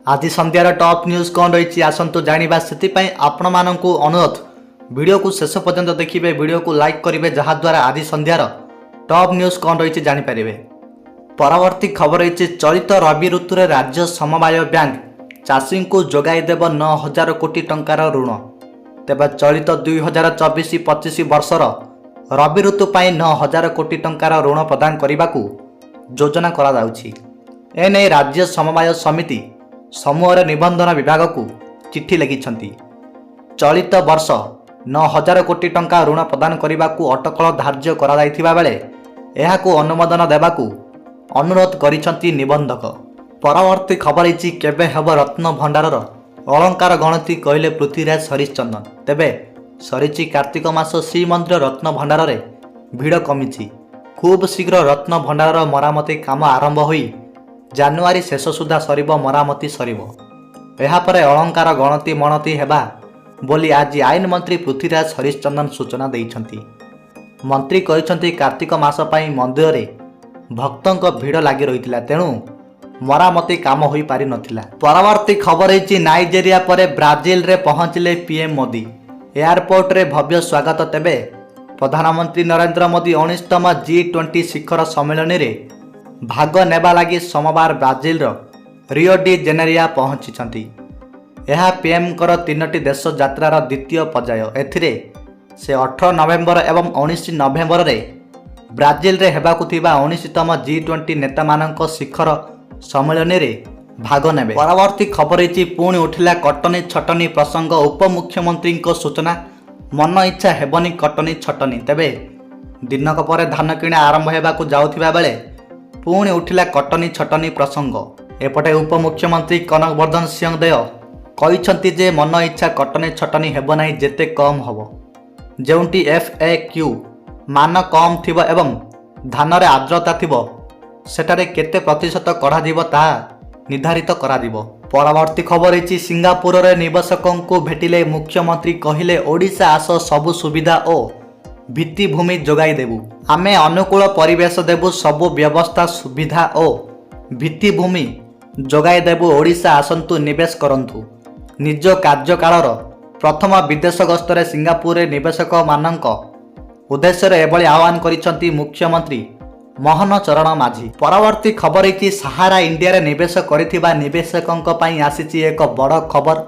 ଆଜି ସନ୍ଧ୍ୟାର top news କ'ଣ ରହିଛି, ଆସନ୍ତୁ ଜାଣିବା। ସେଥିପାଇଁ ଆପଣମାନଙ୍କୁ ଅନୁରୋଧ, ଭିଡ଼ିଓକୁ ଶେଷ ପର୍ଯ୍ୟନ୍ତ ଦେଖିବେ, ଭିଡ଼ିଓକୁ ଲାଇକ୍ କରିବେ, ଯାହାଦ୍ୱାରା ଆଜି ସନ୍ଧ୍ୟାର ଟପ୍ ନ୍ୟୁଜ୍ କ'ଣ ରହିଛି ଜାଣିପାରିବେ। ପରବର୍ତ୍ତୀ ଖବର ରହିଛି, ଚଳିତ ରବି ଋତୁରେ ରାଜ୍ୟ ସମବାୟ ବ୍ୟାଙ୍କ ଚାଷୀଙ୍କୁ ଯୋଗାଇ ଦେବ 9,000 କୋଟି ଟଙ୍କାର ଋଣ। ତେବେ ଚଳିତ 2024-25 ବର୍ଷର ରବି ଋତୁ ପାଇଁ 9,000 କୋଟି ଟଙ୍କାର ଋଣ ପ୍ରଦାନ କରିବାକୁ ଯୋଜନା କରାଯାଉଛି। ଏନେଇ ରାଜ୍ୟ ସମବାୟ ସମିତି ସମୂହରେ ନିବନ୍ଧନ ବିଭାଗକୁ ଚିଠି ଲେଖିଛନ୍ତି। ଚଳିତ ବର୍ଷ 9,000 କୋଟି ଟଙ୍କା ଋଣ ପ୍ରଦାନ କରିବାକୁ ଅଟକଳ ଧାର୍ଯ୍ୟ କରାଯାଇଥିବା ବେଳେ ଏହାକୁ ଅନୁମୋଦନ ଦେବାକୁ ଅନୁରୋଧ କରିଛନ୍ତି ନିବନ୍ଧକ। ପରବର୍ତ୍ତୀ ଖବର ହେଇଛି, କେବେ ହେବ ରତ୍ନ ଭଣ୍ଡାରର ଅଳଙ୍କାର ଗଣତି, କହିଲେ ପୃଥ୍ୱୀରାଜ ହରିଶ୍ଚନ୍ଦନ। ତେବେ ସରିଛି କାର୍ତ୍ତିକ ମାସ। ଶ୍ରୀମନ୍ଦିର ରତ୍ନ ଭଣ୍ଡାରରେ ଭିଡ଼ କମିଛି। ଖୁବ୍ ଶୀଘ୍ର ରତ୍ନ ଭଣ୍ଡାରର ମରାମତି କାମ ଆରମ୍ଭ ହୋଇ ଜାନୁଆରୀ ଶେଷ ସୁଦ୍ଧା ସରିବ। ମରାମତି ସରିବ, ଏହାପରେ ଅଳଙ୍କାର ଗଣତି ମଣତି ହେବା ବୋଲି ଆଜି ଆଇନ ମନ୍ତ୍ରୀ ପୃଥ୍ୱୀରାଜ ହରିଶ୍ଚନ୍ଦନ ସୂଚନା ଦେଇଛନ୍ତି। ମନ୍ତ୍ରୀ କହିଛନ୍ତି, କାର୍ତ୍ତିକ ମାସ ପାଇଁ ମନ୍ଦିରରେ ଭକ୍ତଙ୍କ ଭିଡ଼ ଲାଗି ରହିଥିଲା, ତେଣୁ ମରାମତି କାମ ହୋଇପାରିନଥିଲା। ପରବର୍ତ୍ତୀ ଖବର ହେଇଛି, ନାଇଜେରିଆ ପରେ ବ୍ରାଜିଲରେ ପହଞ୍ଚିଲେ ପିଏମ୍ ମୋଦି, ଏୟାରପୋର୍ଟରେ ଭବ୍ୟ ସ୍ୱାଗତ। ତେବେ ପ୍ରଧାନମନ୍ତ୍ରୀ ନରେନ୍ଦ୍ର ମୋଦି 19ତମ ଜି-20 ଶିଖର ସମ୍ମିଳନୀରେ ଭାଗ ନେବା ଲାଗି ସୋମବାର ବ୍ରାଜିଲର ରିଓ ଡି ଜେନେରିଆ ପହଞ୍ଚିଛନ୍ତି। ଏହା ପିଏମ୍ଙ୍କର ତିନୋଟି ଦେଶ ଯାତ୍ରାର ଦ୍ୱିତୀୟ ପର୍ଯ୍ୟାୟ। ଏଥିରେ ସେ 18 ନଭେମ୍ବର ଏବଂ 19 ନଭେମ୍ବରରେ ବ୍ରାଜିଲରେ ହେବାକୁ ଥିବା 19ତମ ଜି-20 ନେତାମାନଙ୍କ ଶିଖର ସମ୍ମିଳନୀରେ ଭାଗ ନେବେ। ପରବର୍ତ୍ତୀ ଖବର ହେଇଛି, ପୁଣି ଉଠିଲା କଟନୀ ଛଟନୀ ପ୍ରସଙ୍ଗ, ଉପମୁଖ୍ୟମନ୍ତ୍ରୀଙ୍କ ସୂଚନା, ମନ ଇଚ୍ଛା ହେବନି କଟନୀ ଛଟନୀ। ତେବେ ଦିନକ ପରେ ଧାନ କିଣା ଆରମ୍ଭ ହେବାକୁ ଯାଉଥିବା ବେଳେ ପୁଣି ଉଠିଲା କଟନୀ ଛଟନୀ ପ୍ରସଙ୍ଗ। ଏପଟେ ଉପମୁଖ୍ୟମନ୍ତ୍ରୀ କନକ ବର୍ଦ୍ଧନ ସିଂହଦେଓ କହିଛନ୍ତି ଯେ ମନ ଇଚ୍ଛା କଟନୀ ଛଟନୀ ହେବ ନାହିଁ। ଯେତେ କମ୍ ହେବ, ଯେଉଁଠି ଏଫ୍ ଏ କ୍ୟୁ ମାନ କମ୍ ଥିବ ଏବଂ ଧାନରେ ଆର୍ଦ୍ରତା ଥିବ, ସେଠାରେ କେତେ ପ୍ରତିଶତ କଢ଼ାଯିବ ତାହା ନିର୍ଦ୍ଧାରିତ କରାଯିବ। ପରବର୍ତ୍ତୀ ଖବର ହେଇଛି, ସିଙ୍ଗାପୁରରେ ନିବେଶକଙ୍କୁ ଭେଟିଲେ ମୁଖ୍ୟମନ୍ତ୍ରୀ, କହିଲେ, ଓଡ଼ିଶା ଆସ, ସବୁ ସୁବିଧା ଓ ଭିତ୍ତିଭୂମି ଯୋଗାଇ ଦେବୁ। ଆମେ ଅନୁକୂଳ ପରିବେଶ ଦେବୁ, ସବୁ ବ୍ୟବସ୍ଥା, ସୁବିଧା ଓ ଭିତ୍ତିଭୂମି ଯୋଗାଇ ଦେବୁ। ଓଡ଼ିଶା ଆସନ୍ତୁ, ନିବେଶ କରନ୍ତୁ। ନିଜ କାର୍ଯ୍ୟକାଳର ପ୍ରଥମ ବିଦେଶ ଗସ୍ତରେ ସିଙ୍ଗାପୁରରେ ନିବେଶକମାନଙ୍କ ଉଦ୍ଦେଶ୍ୟରେ ଏଭଳି ଆହ୍ୱାନ କରିଛନ୍ତି ମୁଖ୍ୟମନ୍ତ୍ରୀ ମୋହନ ଚରଣ ମାଝୀ। ପରବର୍ତ୍ତୀ ଖବର ହେଇଛି, ସାହାରା ଇଣ୍ଡିଆରେ ନିବେଶ କରିଥିବା ନିବେଶକଙ୍କ ପାଇଁ ଆସିଛି ଏକ ବଡ଼ ଖବର।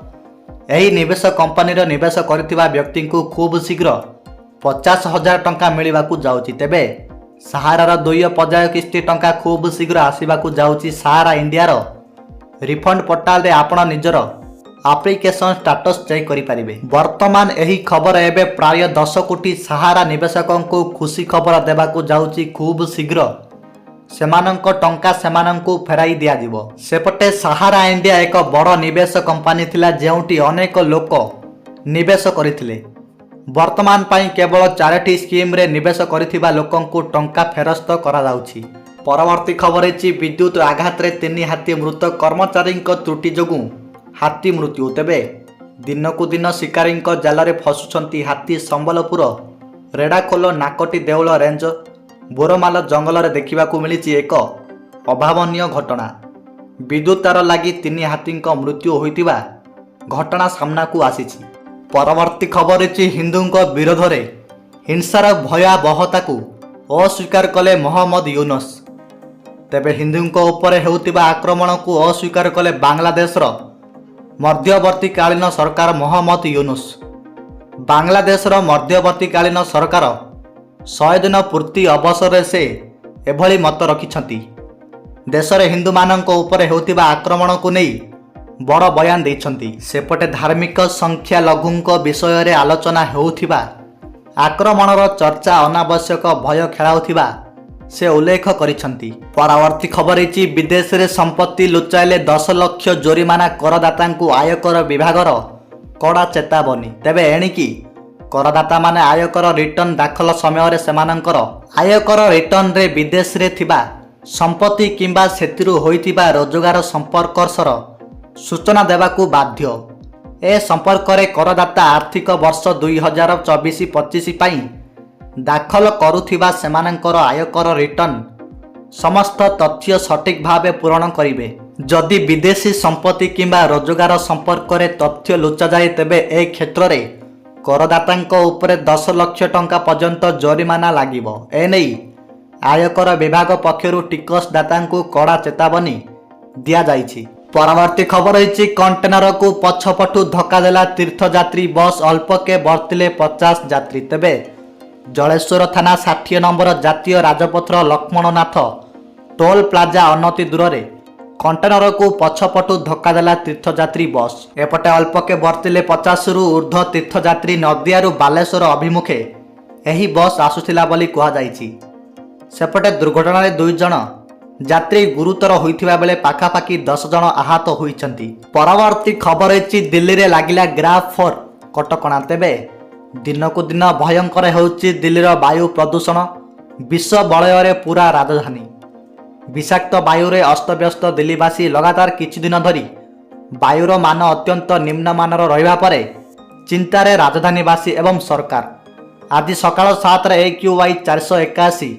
ଏହି ନିବେଶ କମ୍ପାନୀର ନିବେଶ କରିଥିବା ବ୍ୟକ୍ତିଙ୍କୁ ଖୁବ୍ ଶୀଘ୍ର 50,000 ଟଙ୍କା ମିଳିବାକୁ ଯାଉଛି। ତେବେ ସାହାରାର ଦ୍ୱିତୀୟ ପର୍ଯ୍ୟାୟ କିସ୍ତି ଟଙ୍କା ଖୁବ୍ ଶୀଘ୍ର ଆସିବାକୁ ଯାଉଛି। ସାହାରା ଇଣ୍ଡିଆର ରିଫଣ୍ଡ ପୋର୍ଟାଲରେ ଆପଣ ନିଜର ଆପ୍ଲିକେସନ ଷ୍ଟାଟସ୍ ଚେକ୍ କରିପାରିବେ। ବର୍ତ୍ତମାନ ଏହି ଖବର ଏବେ ପ୍ରାୟ 10 କୋଟି ସାହାରା ନିବେଶକଙ୍କୁ ଖୁସି ଖବର ଦେବାକୁ ଯାଉଛି। ଖୁବ୍ ଶୀଘ୍ର ସେମାନଙ୍କ ଟଙ୍କା ସେମାନଙ୍କୁ ଫେରାଇ ଦିଆଯିବ। ସେପଟେ ସାହାରା ଇଣ୍ଡିଆ ଏକ ବଡ଼ ନିବେଶ କମ୍ପାନୀ ଥିଲା, ଯେଉଁଠି ଅନେକ ଲୋକ ନିବେଶ କରିଥିଲେ। ବର୍ତ୍ତମାନ ପାଇଁ କେବଳ ଚାରୋଟି ସ୍କିମ୍ରେ ନିବେଶ କରିଥିବା ଲୋକଙ୍କୁ ଟଙ୍କା ଫେରସ୍ତ କରାଯାଉଛି। ପରବର୍ତ୍ତୀ ଖବର ହେଇଛି, ବିଦ୍ୟୁତ ଆଘାତରେ ତିନି ହାତୀ ମୃତ, କର୍ମଚାରୀଙ୍କ ତ୍ରୁଟି ଯୋଗୁଁ ହାତୀ ମୃତ୍ୟୁ। ତେବେ ଦିନକୁ ଦିନ ଶିକାରୀଙ୍କ ଜାଲରେ ଫସୁଛନ୍ତି ହାତୀ। ସମ୍ବଲପୁର ରେଢ଼ାଖୋଲ ନାକଟି ଦେଉଳ ରେଞ୍ଜ ବୋରମାଲ ଜଙ୍ଗଲରେ ଦେଖିବାକୁ ମିଳିଛି ଏକ ଅଭାବନୀୟ ଘଟଣା। ବିଦ୍ୟୁତ ତାର ଲାଗି ତିନି ହାତୀଙ୍କ ମୃତ୍ୟୁ ହୋଇଥିବା ଘଟଣା ସାମ୍ନାକୁ ଆସିଛି। ପରବର୍ତ୍ତୀ ଖବର ହେଇଛି, ହିନ୍ଦୁଙ୍କ ବିରୋଧରେ ହିଂସାର ଭୟାବହତାକୁ ଅସ୍ୱୀକାର କଲେ ମହମ୍ମଦ ୟୁନସ୍। ତେବେ ହିନ୍ଦୁଙ୍କ ଉପରେ ହେଉଥିବା ଆକ୍ରମଣକୁ ଅସ୍ୱୀକାର କଲେ ବାଂଲାଦେଶର ମଧ୍ୟବର୍ତ୍ତୀକାଳୀନ ସରକାର ମହମ୍ମଦ ୟୁନୁସ୍। ବାଂଲାଦେଶର ମଧ୍ୟବର୍ତ୍ତୀକାଳୀନ ସରକାର 100 ଦିନ ପୂର୍ତ୍ତି ଅବସରରେ ସେ ଏଭଳି ମତ ରଖିଛନ୍ତି। ଦେଶରେ ହିନ୍ଦୁମାନଙ୍କ ଉପରେ ହେଉଥିବା ଆକ୍ରମଣକୁ ନେଇ ବଡ଼ ବୟାନ ଦେଇଛନ୍ତି। ସେପଟେ ଧାର୍ମିକ ସଂଖ୍ୟାଲଘୁଙ୍କ ବିଷୟରେ ଆଲୋଚନା ହେଉଥିବା ଆକ୍ରମଣର ଚର୍ଚ୍ଚା ଅନାବଶ୍ୟକ ଭୟ ଖେଳାଉଥିବା ସେ ଉଲ୍ଲେଖ କରିଛନ୍ତି। ପରବର୍ତ୍ତୀ ଖବର ହେଇଛି, ବିଦେଶରେ ସମ୍ପତ୍ତି ଲୁଚାଇଲେ 10 ଲକ୍ଷ ଜୋରିମାନା, କରଦାତାଙ୍କୁ ଆୟକର ବିଭାଗର କଡ଼ା ଚେତାବନୀ। ତେବେ ଏଣିକି କରଦାତାମାନେ ଆୟକର ରିଟର୍ଣ୍ଣ ଦାଖଲ ସମୟରେ ସେମାନଙ୍କର ଆୟକର ରିଟର୍ଣ୍ଣରେ ବିଦେଶରେ ଥିବା ସମ୍ପତ୍ତି କିମ୍ବା ସେଥିରୁ ହୋଇଥିବା ରୋଜଗାର ସମ୍ପର୍କର ସୂଚନା ଦେବାକୁ ବାଧ୍ୟ। ଏ ସମ୍ପର୍କରେ କରଦାତା ଆର୍ଥିକ ବର୍ଷ 2024-25 ପାଇଁ ଦାଖଲ କରୁଥିବା ସେମାନଙ୍କର ଆୟକର ରିଟର୍ଣ୍ଣ ସମସ୍ତ ତଥ୍ୟ ସଠିକ୍ ଭାବେ ପୂରଣ କରିବେ। ଯଦି ବିଦେଶୀ ସମ୍ପତ୍ତି କିମ୍ବା ରୋଜଗାର ସମ୍ପର୍କରେ ତଥ୍ୟ ଲୁଚାଯାଏ, ତେବେ ଏ କ୍ଷେତ୍ରରେ କରଦାତାଙ୍କ ଉପରେ 10 ଲକ୍ଷ ଟଙ୍କା ପର୍ଯ୍ୟନ୍ତ ଜରିମାନା ଲାଗିବ। ଏନେଇ ଆୟକର ବିଭାଗ ପକ୍ଷରୁ ଟିକସଦାତାଙ୍କୁ କଡ଼ା ଚେତାବନୀ ଦିଆଯାଇଛି। ପରବର୍ତ୍ତୀ ଖବର ରହିଛି, କଣ୍ଟେନରକୁ ପଛପଟୁ ଧକ୍କା ଦେଲା ତୀର୍ଥଯାତ୍ରୀ ବସ୍, ଅଳ୍ପକେ ବର୍ତ୍ତିଲେ 50 ଯାତ୍ରୀ। ତେବେ ଜଳେଶ୍ୱର ଥାନା 60 ନମ୍ବର ଜାତୀୟ ରାଜପଥର ଲକ୍ଷ୍ମଣନାଥ ଟୋଲ୍ ପ୍ଲାଜା ଅନତି ଦୂରରେ କଣ୍ଟେନରକୁ ପଛପଟୁ ଧକ୍କା ଦେଲା ତୀର୍ଥଯାତ୍ରୀ ବସ୍। ଏପଟେ ଅଳ୍ପକେ ବର୍ତ୍ତିଲେ 50ରୁ ଉର୍ଦ୍ଧ୍ୱ ତୀର୍ଥଯାତ୍ରୀ। ନଦିଆରୁ ବାଲେଶ୍ୱର ଅଭିମୁଖେ ଏହି ବସ୍ ଆସୁଥିଲା ବୋଲି କୁହାଯାଇଛି। ସେପଟେ ଦୁର୍ଘଟଣାରେ ଦୁଇ ଜଣ ଯାତ୍ରୀ ଗୁରୁତର ହୋଇଥିବା ବେଳେ ପାଖାପାଖି 10 ଜଣ ଆହତ ହୋଇଛନ୍ତି। ପରବର୍ତ୍ତୀ ଖବର ହେଇଛି, ଦିଲ୍ଲୀରେ ଲାଗିଲା ଗ୍ରେଡ୍ 4 କଟକଣା। ତେବେ ଦିନକୁ ଦିନ ଭୟଙ୍କର ହେଉଛି ଦିଲ୍ଲୀର ବାୟୁ ପ୍ରଦୂଷଣ। ବିଷ ବଳୟରେ ପୁରା ରାଜଧାନୀ। ବିଷାକ୍ତ ବାୟୁରେ ଅସ୍ତବ୍ୟସ୍ତ ଦିଲ୍ଲୀବାସୀ। ଲଗାତାର କିଛି ଦିନ ଧରି ବାୟୁର ମାନ ଅତ୍ୟନ୍ତ ନିମ୍ନମାନର ରହିବା ପରେ ଚିନ୍ତାରେ ରାଜଧାନୀବାସୀ ଏବଂ ସରକାର। ଆଜି ସକାଳ 7ରେ AQI 481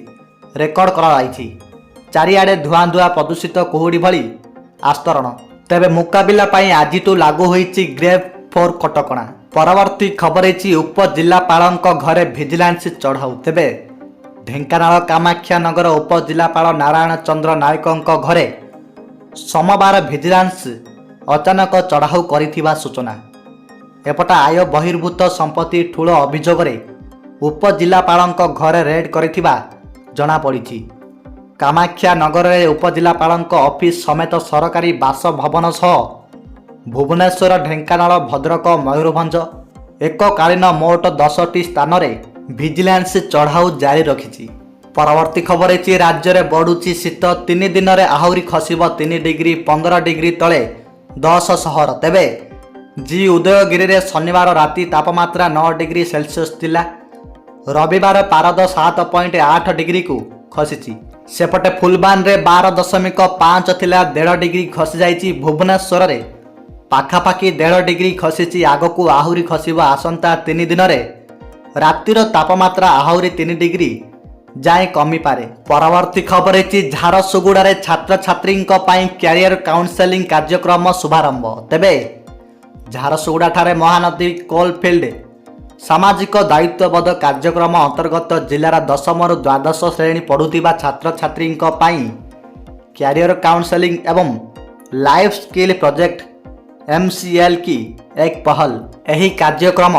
record କରାଯାଇଛି। ଚାରିଆଡ଼େ ଧୂଆଁ ଧୂଆଁ, ପ୍ରଦୂଷିତ କୁହୁଡ଼ି ଭଳି ଆସ୍ତରଣ। ତେବେ ମୁକାବିଲା ପାଇଁ ଆଜିଠୁ ଲାଗୁ ହୋଇଛି ଗ୍ରେଡ୍ 4 କଟକଣା। ପରବର୍ତ୍ତୀ ଖବର ହେଇଛି, ଉପଜିଲ୍ଲାପାଳଙ୍କ ଘରେ ଭିଜିଲାନ୍ସ ଚଢ଼ାଉ। ତେବେ ଢେଙ୍କାନାଳ କାମାକ୍ଷାନଗର ଉପଜିଲ୍ଲାପାଳ ନାରାୟଣ ଚନ୍ଦ୍ର ନାୟକଙ୍କ ଘରେ ସୋମବାର ଭିଜିଲାନ୍ସ ଅଚାନକ ଚଢ଼ାଉ କରିଥିବା ସୂଚନା। ଏପଟେ ଆୟ ବହିର୍ଭୂତ ସମ୍ପତ୍ତି ଠୁଳ ଅଭିଯୋଗରେ ଉପଜିଲ୍ଲାପାଳଙ୍କ ଘରେ ରେଡ୍ କରିଥିବା ଜଣାପଡ଼ିଛି। କାମାକ୍ଷା ନଗରରେ ଉପଜିଲ୍ଲାପାଳଙ୍କ ଅଫିସ ସମେତ ସରକାରୀ ବାସଭବନ ସହ ଭୁବନେଶ୍ୱର, ଢେଙ୍କାନାଳ, ଭଦ୍ରକ, ମୟୂରଭଞ୍ଜ ଏକକାଳୀନ ମୋଟ 10ଟି ସ୍ଥାନରେ ଭିଜିଲାନ୍ସ ଚଢ଼ାଉ ଜାରି ରଖିଛି। ପରବର୍ତ୍ତୀ ଖବର ହେଇଛି, ରାଜ୍ୟରେ ବଢ଼ୁଛି ଶୀତ, 3 ଦିନରେ ଆହୁରି ଖସିବ 3 ଡିଗ୍ରୀ, 15 ଡିଗ୍ରୀ ତଳେ 10 ସହର। ତେବେ ଜି ଉଦୟଗିରିରେ ଶନିବାର ରାତି ତାପମାତ୍ରା 9 ଡିଗ୍ରୀ ସେଲସିୟସ୍ ଥିଲା। ରବିବାର ପାରଦ 7.8 ଡିଗ୍ରୀକୁ ଖସିଛି। ସେପଟେ ଫୁଲବାଣୀରେ 12.5 ଥିଲା, 1.5 ଡିଗ୍ରୀ ଖସିଯାଇଛି। ଭୁବନେଶ୍ୱରରେ ପାଖାପାଖି 1.5 ଡିଗ୍ରୀ ଖସିଛି। ଆଗକୁ ଆହୁରି ଖସିବ। ଆସନ୍ତା 3 ଦିନରେ ରାତିର ତାପମାତ୍ରା ଆହୁରି 3 ଡିଗ୍ରୀ ଯାଏଁ କମିପାରେ। ପରବର୍ତ୍ତୀ ଖବର ହେଇଛି, ଝାରସୁଗୁଡ଼ାରେ ଛାତ୍ରଛାତ୍ରୀଙ୍କ ପାଇଁ କ୍ୟାରିୟର କାଉନସେଲିଂ କାର୍ଯ୍ୟକ୍ରମ ଶୁଭାରମ୍ଭ। ତେବେ ଝାରସୁଗୁଡ଼ାଠାରେ ମହାନଦୀ କୋଲଫିଲ୍ଡ ସାମାଜିକ ଦାୟିତ୍ୱବୋଧ କାର୍ଯ୍ୟକ୍ରମ ଅନ୍ତର୍ଗତ ଜିଲ୍ଲାର ଦଶମରୁ ଦ୍ୱାଦଶ ଶ୍ରେଣୀ ପଢ଼ୁଥିବା ଛାତ୍ରଛାତ୍ରୀଙ୍କ ପାଇଁ କ୍ୟାରିୟର କାଉନସେଲିଂ ଏବଂ ଲାଇଫ୍ ସ୍କିଲ୍ ପ୍ରୋଜେକ୍ଟ ଏମ୍ସିଏଲ୍ କି ଏକ ପହଲ। ଏହି କାର୍ଯ୍ୟକ୍ରମ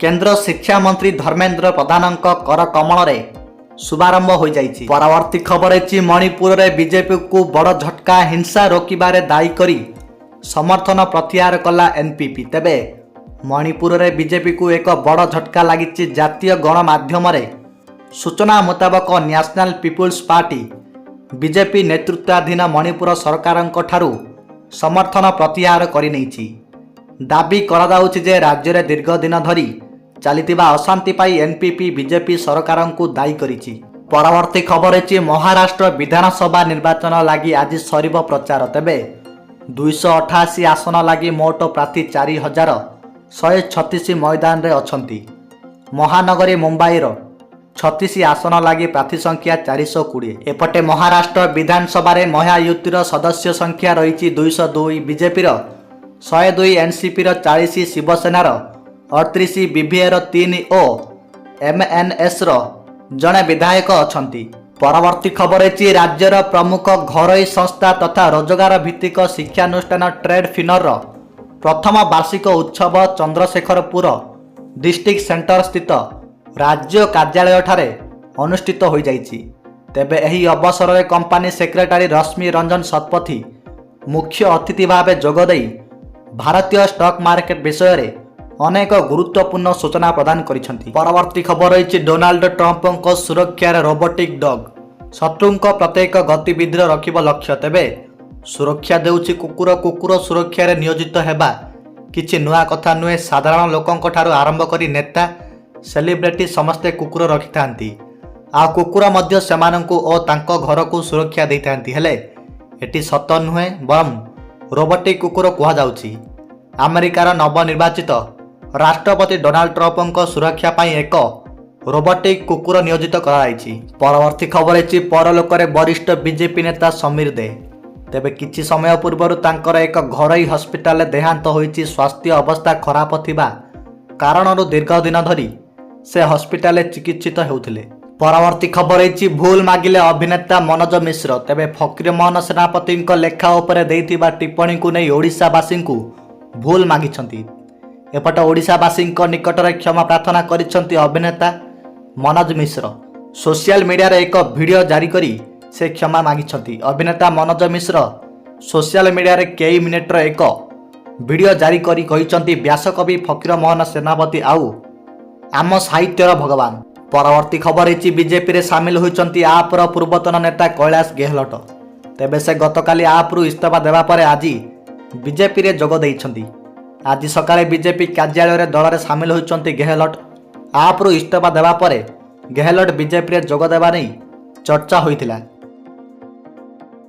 କେନ୍ଦ୍ର ଶିକ୍ଷାମନ୍ତ୍ରୀ ଧର୍ମେନ୍ଦ୍ର ପ୍ରଧାନଙ୍କ କରକମଳରେ ଶୁଭାରମ୍ଭ ହୋଇଯାଇଛି। ପରବର୍ତ୍ତୀ ଖବର ହେଇଛି, ମଣିପୁରରେ ବିଜେପିକୁ ବଡ଼ ଝଟକା, ହିଂସା ରୋକିବାରେ ଦାୟୀ କରି ସମର୍ଥନ ପ୍ରତ୍ୟାହାର କଲା ଏନ୍ପିପି। ତେବେ ମଣିପୁରରେ ବିଜେପିକୁ ଏକ ବଡ଼ ଝଟକା ଲାଗିଛି। ଜାତୀୟ ଗଣମାଧ୍ୟମରେ ସୂଚନା ମୁତାବକ, ନ୍ୟାସନାଲ ପିପୁଲ୍ସ ପାର୍ଟି ବିଜେପି ନେତୃତ୍ୱାଧୀନ ମଣିପୁର ସରକାରଙ୍କ ଠାରୁ ସମର୍ଥନ ପ୍ରତ୍ୟାହାର କରିନେଇଛି। ଦାବି କରାଯାଉଛି ଯେ ରାଜ୍ୟରେ ଦୀର୍ଘ ଦିନ ଧରି ଚାଲିଥିବା ଅଶାନ୍ତି ପାଇଁ ଏନ୍ପିପି ବିଜେପି ସରକାରଙ୍କୁ ଦାୟୀ କରିଛି। ପରବର୍ତ୍ତୀ ଖବର ହେଇଛି, ମହାରାଷ୍ଟ୍ର ବିଧାନସଭା ନିର୍ବାଚନ ଲାଗି ଆଜି ସରିବ ପ୍ରଚାର। ତେବେ 288 ଆସନ ଲାଗି ମୋଟ ପ୍ରାର୍ଥୀ 4136 ମଇଦାନରେ ଅଛନ୍ତି। ମହାନଗରୀ ମୁମ୍ବାଇର 36 ଆସନ ଲାଗି ପ୍ରାର୍ଥୀ ସଂଖ୍ୟା 420। ଏପଟେ ମହାରାଷ୍ଟ୍ର ବିଧାନସଭାରେ ମହାୟୁତିର ସଦସ୍ୟ ସଂଖ୍ୟା ରହିଛି 202। ବିଜେପିର 102, ଏନ୍ସିପିର 40, ଶିବସେନାର 38, ବିଭିଏର 3 ଓ ଏମ୍ଏନ୍ଏସ୍ର ଜଣେ ବିଧାୟକ ଅଛନ୍ତି। ପରବର୍ତ୍ତୀ ଖବର ହେଇଛି, ରାଜ୍ୟର ପ୍ରମୁଖ ଘରୋଇ ସଂସ୍ଥା ତଥା ରୋଜଗାର ଭିତ୍ତିକ ଶିକ୍ଷାନୁଷ୍ଠାନ ଟ୍ରେଡ୍ ଫିନରର ପ୍ରଥମ ବାର୍ଷିକ ଉତ୍ସବ ଚନ୍ଦ୍ରଶେଖରପୁର ଡିଷ୍ଟ୍ରିକ୍ଟ ସେଣ୍ଟର ସ୍ଥିତ ରାଜ୍ୟ କାର୍ଯ୍ୟାଳୟଠାରେ ଅନୁଷ୍ଠିତ ହୋଇଯାଇଛି। ତେବେ ଏହି ଅବସରରେ କମ୍ପାନୀ ସେକ୍ରେଟାରୀ ରଶ୍ମି ରଞ୍ଜନ ଶତପଥୀ ମୁଖ୍ୟ ଅତିଥି ଭାବେ ଯୋଗଦେଇ ଭାରତୀୟ ଷ୍ଟକ୍ ମାର୍କେଟ ବିଷୟରେ ଅନେକ ଗୁରୁତ୍ୱପୂର୍ଣ୍ଣ ସୂଚନା ପ୍ରଦାନ କରିଛନ୍ତି। ପରବର୍ତ୍ତୀ ଖବର ରହିଛି, ଡୋନାଲ୍ଡ ଟ୍ରମ୍ପଙ୍କ ସୁରକ୍ଷାରେ ରୋବୋଟିକ୍ ଡଗ୍, ଶତ୍ରୁଙ୍କ ପ୍ରତ୍ୟେକ ଗତିବିଧିର ରଖିବ ଲକ୍ଷ୍ୟ। ତେବେ ସୁରକ୍ଷା ଦେଉଛି କୁକୁର। କୁକୁର ସୁରକ୍ଷାରେ ନିୟୋଜିତ ହେବା କିଛି ନୂଆ କଥା ନୁହେଁ। ସାଧାରଣ ଲୋକଙ୍କ ଠାରୁ ଆରମ୍ଭ କରି ନେତା, ସେଲିବ୍ରିଟି ସମସ୍ତେ କୁକୁର ରଖିଥାନ୍ତି। ଆଉ କୁକୁର ମଧ୍ୟ ସେମାନଙ୍କୁ ଓ ତାଙ୍କ ଘରକୁ ସୁରକ୍ଷା ଦେଇଥାନ୍ତି। ହେଲେ ଏଠି ସତ ନୁହେଁ, ବରଂ ରୋବୋଟିକ୍ କୁକୁର କୁହାଯାଉଛି। ଆମେରିକାର ନବନିର୍ବାଚିତ ରାଷ୍ଟ୍ରପତି ଡୋନାଲ୍ଡ ଟ୍ରମ୍ପଙ୍କ ସୁରକ୍ଷା ପାଇଁ ଏକ ରୋବୋଟିକ୍ କୁକୁର ନିୟୋଜିତ କରାଯାଇଛି। ପରବର୍ତ୍ତୀ ଖବର ହେଇଛି, ପରଲୋକରେ ବରିଷ୍ଠ ବିଜେପି ନେତା ସମୀର ଦେ। ତେବେ କିଛି ସମୟ ପୂର୍ବରୁ ତାଙ୍କର ଏକ ଘରୋଇ ହସ୍ପିଟାଲରେ ଦେହାନ୍ତ ହୋଇଛି। ସ୍ୱାସ୍ଥ୍ୟ ଅବସ୍ଥା ଖରାପ ଥିବା କାରଣରୁ ଦୀର୍ଘ ଦିନ ଧରି ସେ ହସ୍ପିଟାଲରେ ଚିକିତ୍ସିତ ହେଉଥିଲେ। ପରବର୍ତ୍ତୀ ଖବର ହେଇଛି, ଭୁଲ ମାଗିଲେ ଅଭିନେତା ମନୋଜ ମିଶ୍ର। ତେବେ ଫକୀରମୋହନ ସେନାପତିଙ୍କ ଲେଖା ଉପରେ ଦେଇଥିବା ଟିପ୍ପଣୀକୁ ନେଇ ଓଡ଼ିଶାବାସୀଙ୍କୁ ଭୁଲ ମାଗିଛନ୍ତି। ଏପଟେ ଓଡ଼ିଶାବାସୀଙ୍କ ନିକଟରେ କ୍ଷମା ପ୍ରାର୍ଥନା କରିଛନ୍ତି ଅଭିନେତା ମନୋଜ ମିଶ୍ର। ସୋସିଆଲ ମିଡିଆରେ ଏକ ଭିଡ଼ିଓ ଜାରି କରି ସେ କ୍ଷମା ମାଗିଛନ୍ତି। ଅଭିନେତା ମନୋଜ ମିଶ୍ର ସୋସିଆଲ ମିଡିଆରେ କେଇ ମିନିଟ୍ର ଏକ ଭିଡ଼ିଓ ଜାରି କରି କହିଛନ୍ତି, ବ୍ୟାସକବି ଫକୀରମୋହନ ସେନାପତି ଆଉ ଆମ ସାହିତ୍ୟର ଭଗବାନ। ପରବର୍ତ୍ତୀ ଖବର ହେଇଛି, ବିଜେପିରେ ସାମିଲ ହୋଇଛନ୍ତି ଆପର ପୂର୍ବତନ ନେତା କୈଳାସ ଗେହଲଟ। ତେବେ ସେ ଗତକାଲି ଆପରୁ ଇସ୍ତଫା ଦେବା ପରେ ଆଜି ବିଜେପିରେ ଯୋଗ ଦେଇଛନ୍ତି। ଆଜି ସକାଳେ ବିଜେପି କାର୍ଯ୍ୟାଳୟରେ ଦଳରେ ସାମିଲ ହୋଇଛନ୍ତି ଗେହଲଟ। ଆପରୁ ଇସ୍ତଫା ଦେବା ପରେ ଗେହଲଟ ବିଜେପିରେ ଯୋଗ ଦେବା ନେଇ ଚର୍ଚ୍ଚା ହୋଇଥିଲା।